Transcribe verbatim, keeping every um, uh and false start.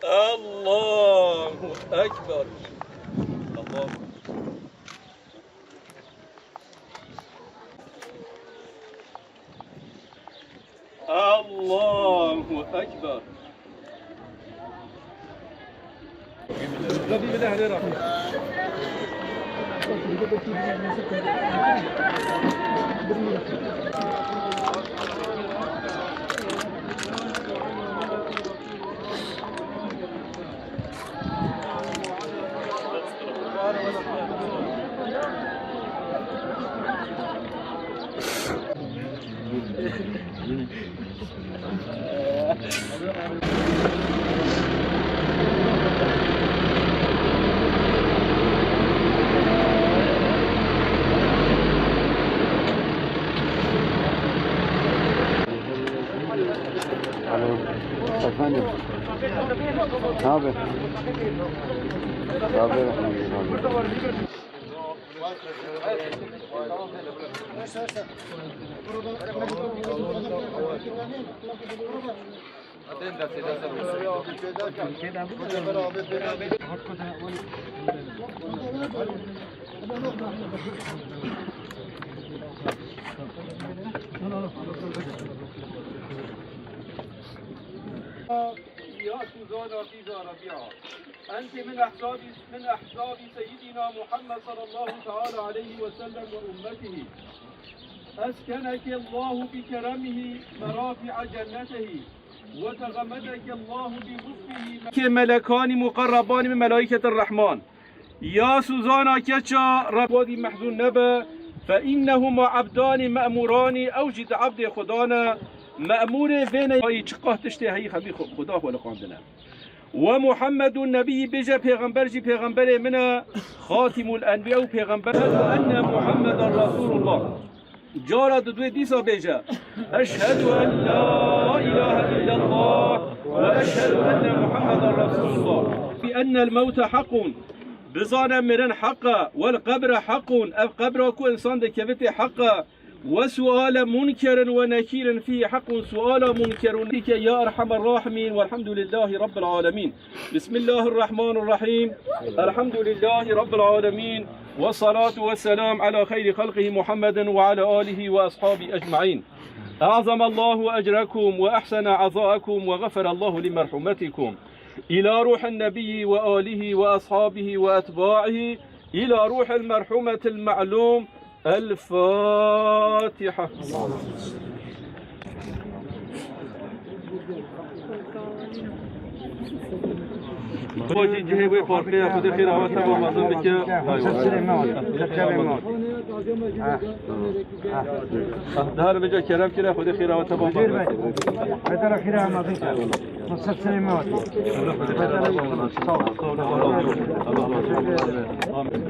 Allahu Ekber. Allahu Allahu Ekber. Alo. Efendim. Abi. Abi. يا سوزانا فيزا ربيعة، أنت من أحزاب، من أحزاب سيدنا محمد صلى الله تعالى عليه وسلم وأمته. أسكنك الله بكرمه مرافع جنته، وتغمدك الله بلطفه. Ke melekanî muqerrebanî min melaîketî rehman. Ya Suzana keça Reb, wadî mehzûn nebe. Fe innehuma ebdanî me'mûranî, ew jî di ebdê Xuda ne. Me'mûrê vê ne, ay çiqas tiştê heyî xemî Xu-, Xuda xweliqandine. Ve Muhammedun Nebiyyi, bêje pêxember jî pêxemberê min e. Xatimul Enbiya û pêxember. Eşhedü enne Muhammeden Resulullah. Cara didwê dîsa bêje, Eşhedü en la ilahe illallah ve eşhedü enne Muhammeden Resulullah. Bi ennel mewte haqqun. Bizane mirin heq e, wel qebre haqqun. Ev qebra ku însan dikevitê heq e. Ve suale munkerin ve nekirin fî haqqun, suala munkerun. Bike ya erhamer rahimin, velhamdülillahi rabbil alemin. Bismillahirrahmanirrahim. Elhamdülillahi rabbil alemin. Ve salatu ve selam ala hayri halqihi Muhammedin ve ala alihi ve ashabihi ecmaîn. A'zamallahu ecrekum ve ahsene azaakum ve gaferallahu li merhumetikum. Ila ruhin nebiyyi ve alihi ve ashabihi ve etba'ihi. Ila ruhil merhumetil ma'lum. El Fatiha. Xwedî cihê wê parkê ya Xwedê xêra we teva mezin bike. Ser serê me vat. Ser serê me vat. Ha. Ha. Dihar bica kerem kire Xwedê xêra we teva mezin. Betara xêra mezin kir. Ser serê me vat. Sağ ol. Sağ ol. Amin.